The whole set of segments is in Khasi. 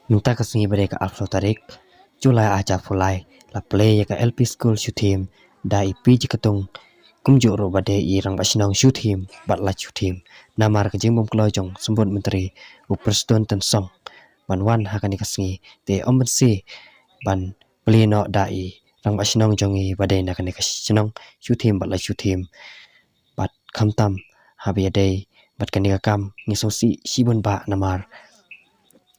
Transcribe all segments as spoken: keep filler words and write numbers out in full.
Mynta ka sngi ba dei ka arphew tarik July arhajar arphew lai la plie ïa ka L P School Shuthiem da i P J Katung, kumjuh ruh ba dei i Rangbah Shnong Shuthiem bad Lait Shuthiem. Namar ka jingbym kloi jong Symbud Myntri u Prestone Tynsong ban wan ha kane ka sngi, te ym banse ban plie noh da i Rangbah Shnong jong ngi ba dei na kane ka shnong Shuthiem bad Lait Shuthiem. Bad khamtam haba ïadei bad kane ka kam ngi sngewsih shibun bah namar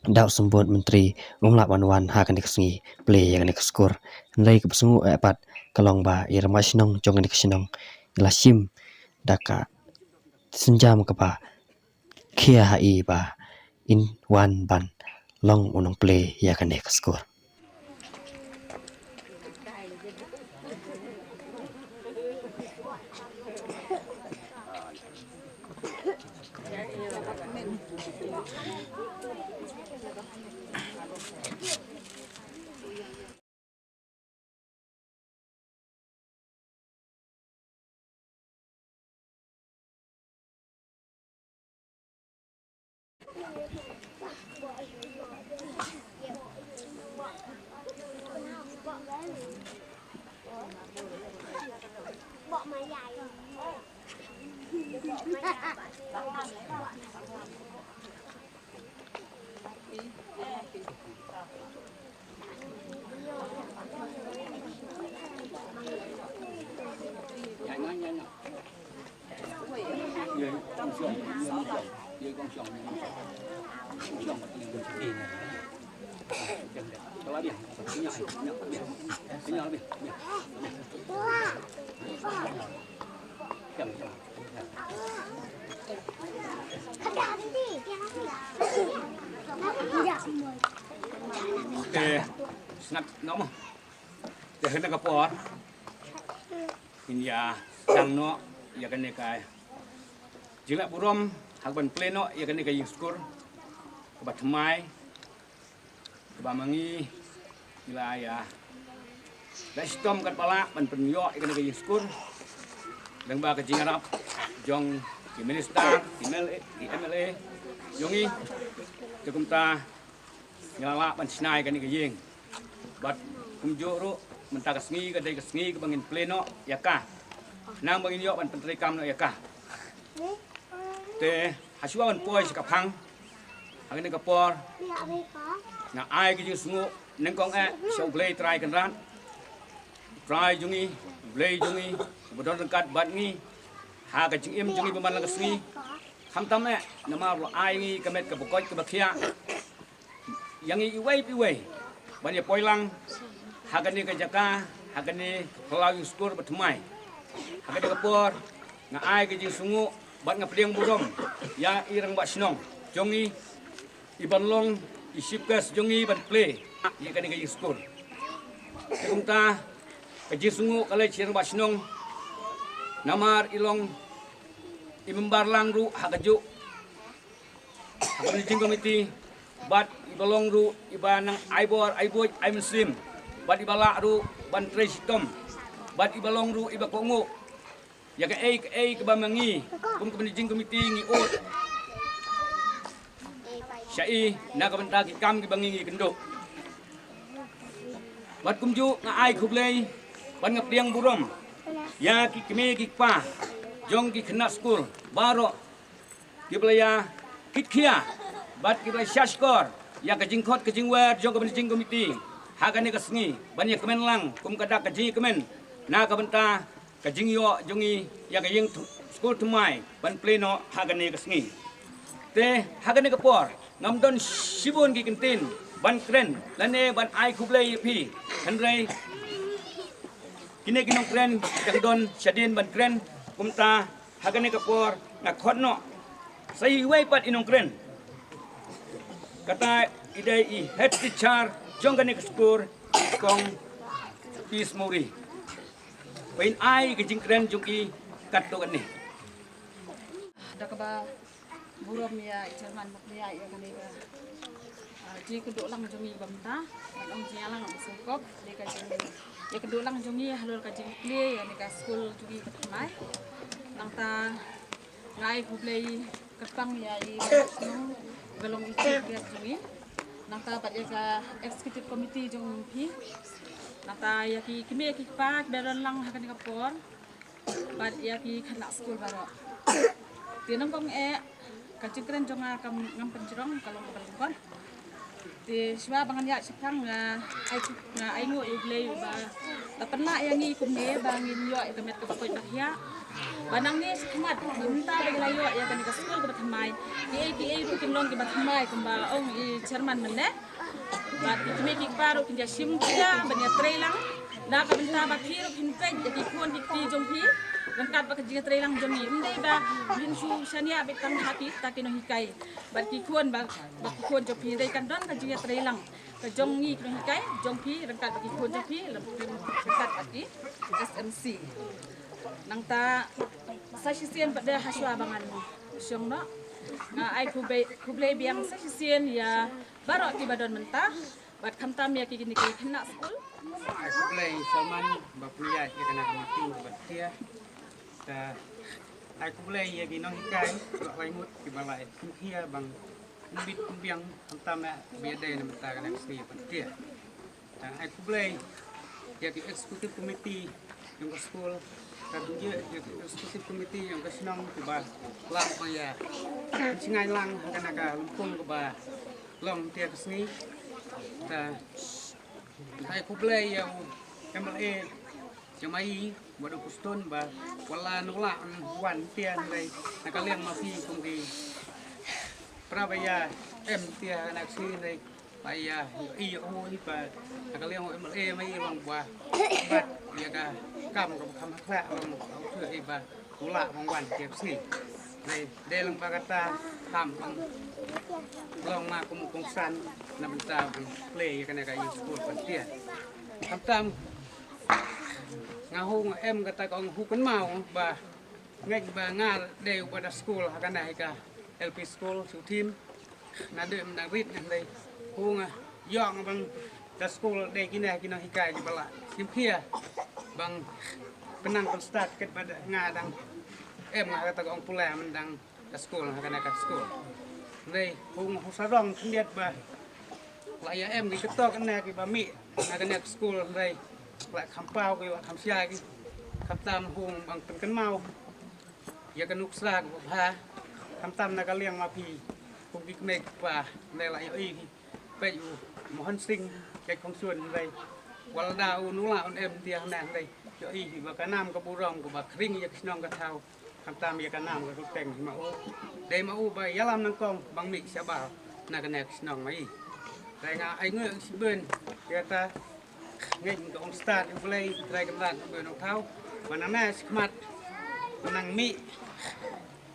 da u Symbud Myntri um lah ban wan ha kane ka sngi plie ïa kane ka skur. Hynrei kaba sngew eh pat ka long ba i Rangbah Shnong jong kane ka shnong i la shim da ka sienjam kaba khia ha i ba in wan ban long u nongplie ïa kane ka skur. Te, sngap noh mo. Te, ha kane ka por ngin ïa sdang noh ïa kane ka jinglah burom ha kaba plie noh ïa kane ka ïing skur kaba thymmai, kaba ma ngi ngi la ïa la shitom katba lah ban pynïoh ïa kane ka ïing skur lyngba ka jingïarap jong ki minister, ki M L A, ki M L A jong ngi. Te kumta ngi la lah ban shna ïa kane ka ïing. Bad kumjuh ruh mynta ka sngi ka dei ka sngi kaba ngin plie noh ïa ka, khnang ba ngin ïoh ban pyntreikam noh ïa ka. Te hashwa ban poi sha ka phang, ha kane ka por nga ai ka jingsngew nyngkong eh sha U Blei Trai Kynrad, Trai jong ngi, U Blei jong ngi, uba don ryngkat bad ngi ha ka jingim jong ngi ba man la ka sngi. Khamtam eh namar u la ai ngi ka met kaba koit kaba khiah ïa ngi iwei pa iwei ban ïa poi lang ha kane ka jaka, ha kane ka phyllaw ïing skur ba thymmai. Ha kane ka por nga ai ka jingsngew bad nga pdiang burom ïa i Rangbah Shnong jong ngi, i ban long i chief guest jong ngi ban plie ïa kane ka ïing skur. Te kumta ka jingsngew ka leit sha i Rangbah Shnong namar i long i member lang ruh ha kajuh ha ka managing committee, bad i ba long ruh i ba nang ai bor ai buit ai mynsiem, bad i ba lah ruh ban trei shitom, bad i ba long ruh i ba kohnguh ïa kaei kaei kaba ma ngi kum ka managing committee ngi ud sha i na ka bynta ki kam kiba ngi ngi kynduh. Bad kumjuh nga ai khublei bad nga pdiang burom ïa ki kmie ki kpa jong ki khynnah skul baroh kiba la ïa kit khia bad kiba la ïa shahshkor ïa ka jingkhot ka jingwer jong ka managing committee ha kane ka sngi ban ïa kmen lang kum ka dak ka jingïakmen na ka bynta ka jingïoh jong ngi ïa ka ïing skul thymmai ban plie noh ha kane ka sngi. Te ha kane ka por ngam don shibun ki kyntien ban kren lane ban ai khublei ïa phi, hynrei kine ki nongkren ki dang don shadien ban kren. Kumta ha kane ka por nga khot noh sa iwei pat i nongkren, kata i dei i head teacher jong kane ka skul, Kong Peace Mowry, ba in ai ka jingkren jong i katto katne. Da kaba burom ïa i chairman ba plie ïa kane ka, ah, jingïakynduh lang jong ngi ba mynta, ban ong jingïalang ba sngewkop, dei ka jingïakynduh lang jong ngi halor ka jingplie ïa kane ka skul jong ngi ka thymmai. Nangta nga ai khublei kyrpang ïa i ba long i chief guest jong ngi. Nangta bad ïa ka executive committee jong phi. Nangta ïa ki kmie ki kpa kiba don lang ha kane ka por. Bad ïa ki khynnah skul baroh. Te nangkong eh, ka jingkren jong nga kam ngam pynjrong, ka long kaba lyngkot. Te shuwa ba ngan ïaid shaphang nga ai, nga ai nguh ïa U Blei ba la pynlah ïa ngi kumne ba ngin ïoh ïa ka met kaba koit ba khiah. Ba nangne shakhmat mynta ba ngi la ïoh ïa kane ka skul kaba thymmai. Kiei kiei ruh kin long kiba thymmai kumba ong i chairman mynne. Bad ki kmie ki kpa ruh kin ïa shim khia ban ïa trei lang. Na ka bynta ba phi ruh phin peit ïa ki khun ki kti jong phi ryngkat bad ka jingïatreilang jong ngi. Ym dei ba phin shu shaniah beit tang ha kita ki nonghikai. Bad ki khun ba, ba ki khun jong phi dei kan don ka jingïatreilang ka jong ngi ki nonghikai jong phi ryngkat bad ki khun jong phi ryngkat bad ki S M C. Nangta sa shisien pat de ha shuwa ba ngan shong noh, nga ai khublei, khublei biang sa shisien ïa baroh kiba don mynta. Bad khamtam ïa ki kine ki khynnah skul. Ai khublei Salman ba pynïaid ïa kane ka meeting kaba tiar. Te ai khublei ïa ki nonghikai ba lai ngut kiba la ïa khia bang bit biang khamtam ïa ba ïadei na mynta kane ka sngi kaba tiar. Te ai khublei ïa ki executive committee jong ka skul, ka dujie ïa ki executive committee jong ka shnong kiba lah ba ïa sngewlang ha kane ka lympung kaba long tiar ka sngi. Te ai khublei ïa u M L A jong ngi, Bah Dr. Pustun, ba wat la u la wan tiar hynrei na ka liang ma phi kum ki para ba ïa em tiar na ka sngi hynrei ba ïa i ïa u hi ba na ka liang u M L A ma i long ba bat ïa ka kam ka kham ha khla long ba u i ba u la wan wan tiar ka sngi. Hynrei dei lang ba kata kam long ma kum u kongsan na bynta ban plie ïa kane ka ïing skul ban tiar. Khamtam nga hu nga em kata ka ong hu kynmaw ba ngeit ba nga dei uba da skul ha kane hi ka L P skul Suthiam. Naduh mynta rit nga dei hu nga ïoh nga ban da skul dei kine ki nonghikai kiba la shim khia ban pynang pynstad katba nga dang em nga kata ka ong pule mynta ka skul ha kane ka skul. Hynrei hu nga hu sarong khyndiat ba la ïa em ki kito kane kiba mih na kane ka skul hynrei la kham paw ki la kham shai ki. Khamtam hu nga ban pynkynmaw ïa ka nuksa kaba bha. Khamtam na ka liang ma phi kum ki kmie ki kpa hynrei la ïohi peit u Mohan Singh Keikhongsuan hynrei wat la da u nu la un em tiar hynrei ïohi ba ka nam ka burom kaba khring ïa ka shnong ka thaw. Khamtam ïa ka nam ka ruteng hi ma u. Dei ma u ba ïalam nyngkong ban mih shabar na kane ka shnong ma i. Te nga ai nguh shibun ïa kata. Ngeit ka ong stad U Blei Trai Kynrad U Blei Nongthaw ba nangne shakhmat nang mih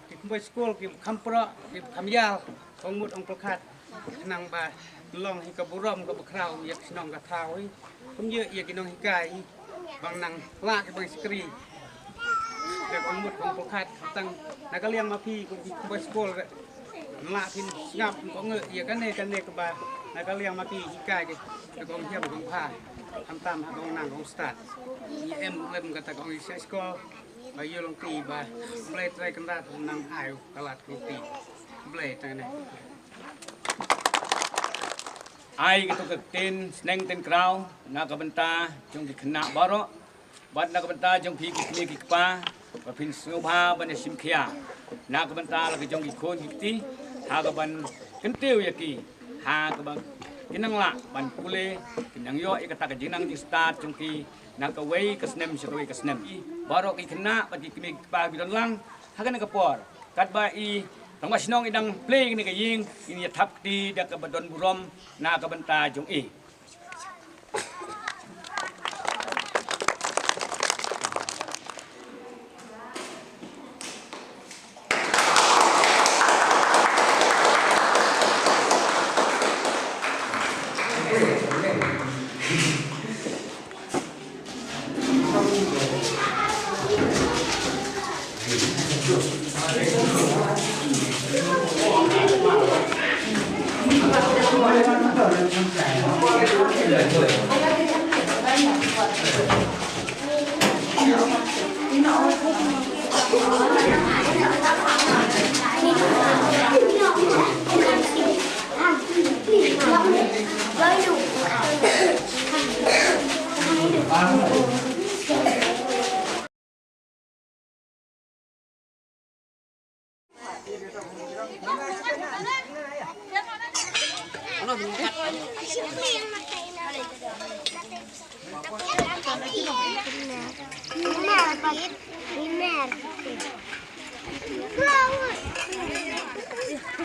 ki kmie skul ki kham proh ki kham ïar ong mut ong pyrkhat. Nang ba long hi ka burom kaba khraw ïa ka shnong ka thaw hi. Kumjuh ïa ki nonghikai hi ba nang lah ki ban shakri. Ka ong mut ong pyrkhat tang na ka liang ma phi kum ki kmie skul. Nang lah phin sngap ong ïa kane kane kaba na ka liang ma phi hikai ki ka ong hiam ka ong bha. Khamtam ha ka ong nang ka ong stad. Ïa em lem kata ka ong ïa skul. Ba ïa long ki ba Blei Trai Kynrad nang ai ka lad ka lynti. Blei tang ne. Ai kito ka ktien sneng ktien kraw na ka bynta jong ki khynnah baroh bad na ka bynta jong phi ki kmie ki kpa ba phin sngewbha ban ïa shim khia na ka bynta la ka jong ki khun ki kti ha ka ban kyntiew ïa ki ha kaba kin nang lah ban pule kin nang ïoh ïa kata ka jingnang jingstad jong ki na kawei ka snem sha kawei ka snem. Baroh ki khynnah bad ki kmie ki kpa ki don lang ha kane ka por. Katba i rangbah shnong i dang plie kane ka ïing, in ïa thap kti da kaba don burom na ka bynta jong i.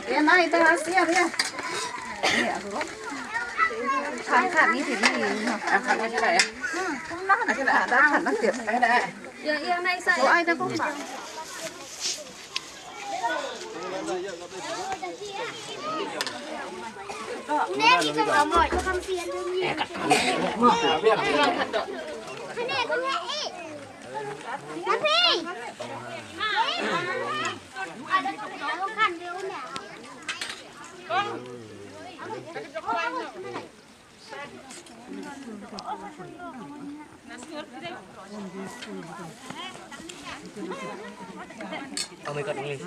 Ïa nai ta hasiar ïa. Khan khan ni ti ni. Khan khan ni ti. Ïa ïa nai sa. Ai ta ko. Oh my God, English.